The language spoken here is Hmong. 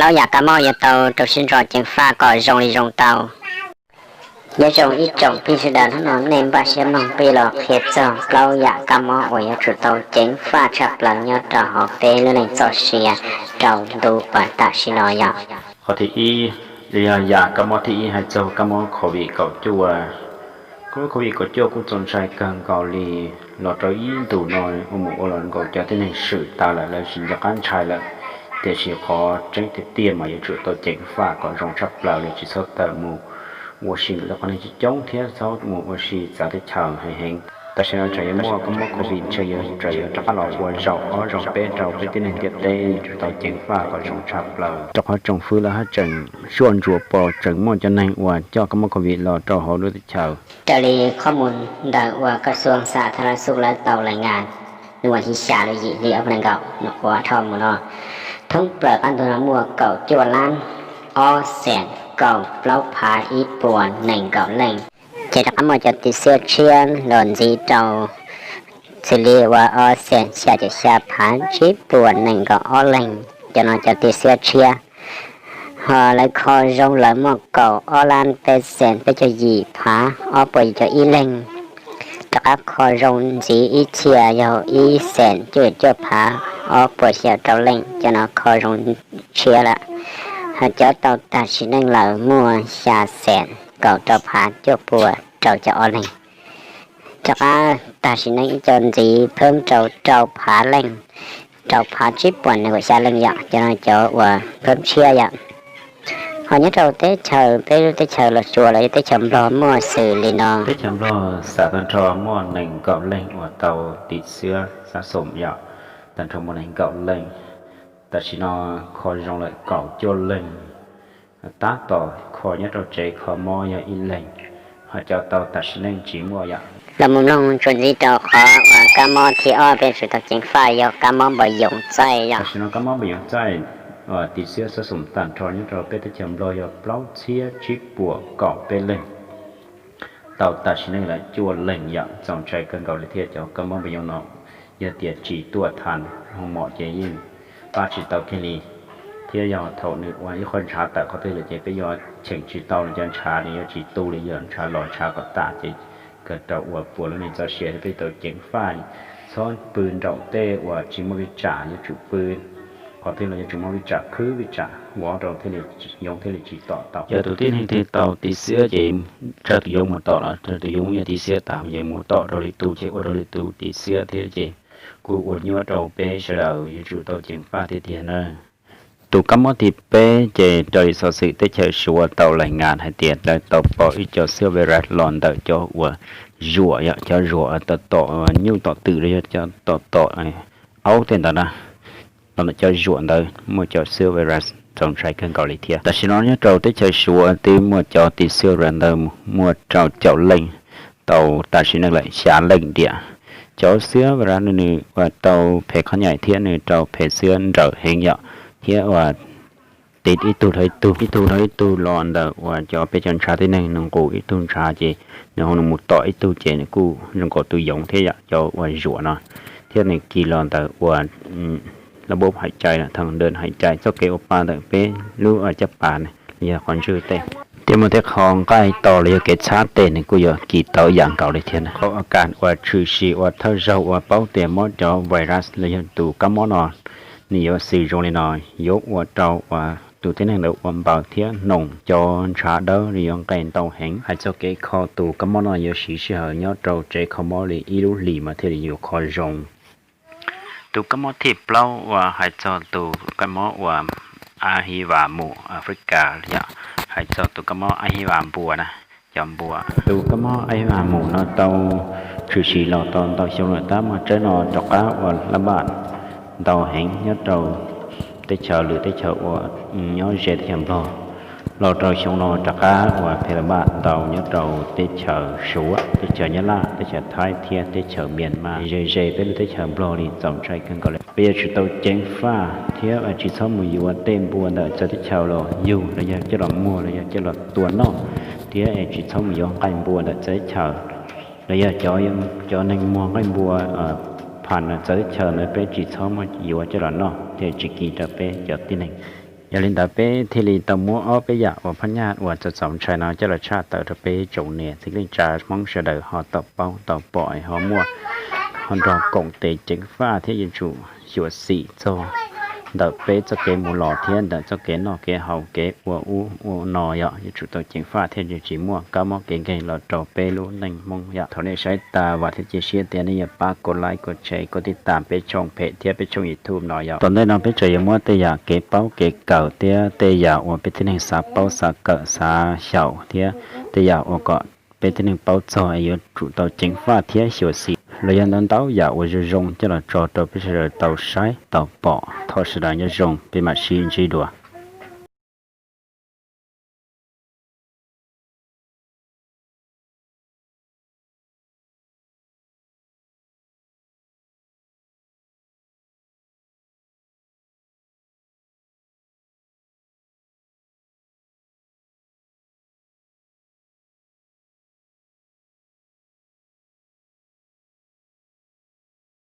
Plaub yam kab mob yuav tau rau siab ntso ceev faj kom zoo li zoo tau. Nyob zoo ib tsoom phooj ywg sawv daws, hnub no nej npaj siab mloog peb los qhia txog plaub yam kab mob uas yuav tsum tau ceev faj tshaj plaws nyob rau hauv peb lub neej txoj sia rau ntu pas tam sim no yog. Qhov thib ib, yog yam kab mob thib ib hais txog kab mob covid kaum cuaj. Kab mob covid kaum cuaj kuj txaus ntshai kawg nkaus li, los rau ib ntus no ua mus ua los nkaus cov tib neeg swm tas lawm, lawv tsis nco qab ntshai lawm. Tiam sis qhov tseeb tiag tiag mas yuav tsum tau ceev faj kom zoo tshaj plaws li, tsis txhob tawm mus ua si ntawm tej qhov neeg coob coob thiab txhob mus ua si txawv teb chaws heev heev. Tam sim no tseem yuav muaj kab mob covid ntshe yuav tseem yuav rov qab los ua zaum ob zaum peb rau peb tib neeg ntiaj teb, yuav tsum tau ceev faj kom zoo tshaj plaws, rau qhov tsoom fwv lawv haj tseem soj ntsuam pom tseem muaj cov neeg uas coj kab mob covid los rau hauv lub teb chaws. Raws li qhov mus ntawm uas kas xuas xa tha ra xu lawv tau lais ngas, nws ua xya lub yim hli ob phav nees nkaum nws qhuav dhau mus no, thoob plaws qab ntug no muaj kaum cuaj lab ob xees kaum plaub phav ib puas nees nkaum leej. Ces rov qab muaj cov tim xiab tshiab los ntxiv rau xws li uas ob xees xya caum xya phav tsib puas nees nkaum ob leeg, cov no cov tim xiab tshiab. Ho lawv kho zoo lawv muaj kaum ob lab peb xees peb caug yim phav ob puas yim caum ib leeg. Rov qab kho zoo ntxiv ib txhia yog ib xees cuaj caum cuaj phav ob puas xya caum rau leej, cov no kho zoo tshiab lawm. Ho cov tau tag sim neej lawm muaj xya xees kaum rau phav cuaj puas rau caum ob leeg. Rov qab tag sim neej ib co ntxiv phab rau rau phav leej, rau phav tsib puas nees nkaum xya leej yom, cov no cov uas phab tshiab yom. Ho nyob rau teb chaws, peb lub teb chaws Los Tsuas los yog teb chaws Nplog muaj xws li no. Teb chaws Nplog xam tag nrho muaj nees nkaum leej uas tau tim xiab xab xum yom, tag nrho muaj nees nkaum leej. Tam sim no kho zoo lawm kaum cuaj leeg. Tab tom kho nyob rau tsev kho mob yog ib leeg, ho cov tau tag sim neej tsis muaj yom. Los mus mloog txuas ntxiv rau qhov uas kab mob thib ob peb tsum tau ceev faj yog kab mob npau yoov txaij yom. Tam sim no kab mob npau yoov txaij uas tim xiab xab xum tag nrho nyob rau peb teb chaws Nplog yog plaub txhiab tsib puas kaum peb leeg. Tau tag sim neej lawm cuaj leeg yom, txaus ntshai kawg nkaus li thiab. Cov kab mob npau yoov no yog tias tsis tuaj tha hoo mom ces yeej pab tsis tau kiag li. Thiab yog thaum nws ua ib qho ntshav tawm qhov twg lawm ces peb yuav cheem tsis tau li, cov ntshav nws yuav tsis tu li, yog ntshav los ntshav kom tas ces kawg rau uas puas lub neej txoj sia thiab peb tau ceev faj. Txhob pw nraum tej uas tsis muaj vij tsam, yuav tsum pw qhov twg los yuav tsum muaj vij tsam khwb vij tsam vov rau thiaj li yoov thiaj li tsis tom tau. Yog tus tib neeg twg tau tim xiab ces tsa tus yoov mus tom los tus yoov yog tim xiab tas ces mus tom rau lwm tus ces ua rau lwm tus tim xiab thiab ces kuj ua nyuaj rau peb sawv daws, yuav tsum tau ceev faj tiag tiag na. Tus kab mob thib peb ces raws li xov xwm teb chaws Suav tau lais ngas hais tias lawv tau pom ib co xwb virus los ntawm cov uas zuam yom, cov zuam tom tom nyuj tom twm los yog cov tom tom aub tej ntawd na. Los ntawm cov zuam ntawd muaj cov xwb virus txaus ntshai kawg nkaus li thiab. Tam sim no nyob rau teb chaws Suav twb muaj cov tim xwb virus ntawd muaj rau caum leej, tau tag sim neej lawm xya leej tiam. Cov xwb virus nws uas tau phem qhov nyaim thiab nws rau phem xwb nrawm heev yom, thiab uas tiv ib tug dhau ib tug, ib tug dhau ib tug los ntawm uas cov peb cov ntshav tib neeg nws nqus ib tug ntshav ces nws ho nws mus tom ib tug ces nws kuj zoo nkaus tus yoov thiab yom, cov uas zuam no. Thiab nws kis los ntawm uas lub npauj hais cai, thaj dawm hais cai, txoj kev ua pa ntawm peb lub caj pas los yog qhov ntswg tej. Thiab muaj tej qho nqaij to los yog kev txhab tej nws kuj yuav kis tau yam nkaus li thiab. Qhov a kas uas tshwm sim uas thawj zaug uas paub tias mob cov virus los yog tus kab mob no, nws yuav xws zoo li no, yuav ua rau uas tus tib neeg ntawd ua npaws thiab hnoos, cov ntshav dawb li yuav nqes ntau heev. Hais txog kev kho tus kab mob no yuav siv sij hawm nyob rau tsev kho mob li ib lub hlis mas thiaj li yuav kho zoo. Tus kab mob thib plaub uas hais txog tus kab mob uas a hi va mus Africa yom, hais txog tus kab mob a hi va npua na, cov npua. Tus kab mob a hi va mus no tau tshwm sim los tau ntau xyoo lawm tab mas tsaib no rov qab uas laj npaj ntau heev nyob rau teb chaws lwm teb chaws uas nyob ze teb chaws Nplog. Los rau xyoo no rov qab uas phem laj npaj ntau nyob rau teb chaws Suav, teb chaws Nyab Laj, teb chaws Thaib thiab teb chaws Myanmar, ze ze peb lub teb chaws Nplog li, txaus ntshai kawg nkaus li. Peb yuav tsum tau ceev faj thiab tsis txhob mus yuav tej npua ntawm txawv teb chaws los yug los yog coj los muag los yog coj los tua noj, thiab es tsis txhob mus yuav nqaij npua ntawm txawv teb chaws los yog cov, cov neeg muag nqaij npua pham ntawm txawv teb chaws ntawd peb tsis txhob muab yuav coj los noj thiab tsis kis rau peb cov tib neeg. Yog li ntawd peb thiaj li tau muab ob peb yam uas phab nyaj uas txaus txaus ntshai no coj los tshaj tawm rau peb tsoom niam txiv kwv tij neej tsa Hmoob sawv daws ho tau paub tau pom ho muaj ho nrog koom tes ceev faj thiab yuav tsum xyuam xim txog ntawm peb txoj kev mus los thiab ntawm txoj kev noj kev haus kev ua ub ua no yog yuav tsum tau ceev faj thiab yuav tsis muaj kab mob kev nkeeg los rau peb lub neej Hmoob yom. Thaum nej saib tas vam thiab cia siab tias nej yuav pab kov like kov share kov tij tam peb tshooj phem thiab peb tshooj YouTube no yom. Tom ntej no peb tseem yuav muab tej yam kev paub kev kawm thiab tej yam uas peb tib neeg xav paub xav kawm xav xyaum thiab tej yam uas kom peb tib neeg paub txog es yuav tsum tau ceev faj thiab xyuam xim los yog ntau ntau yam uas zoo zoo coj los tso rau peb sawv daws tau saib tau pom. Thov sawv daws nyob zoo, peb mam sib ntsib dua.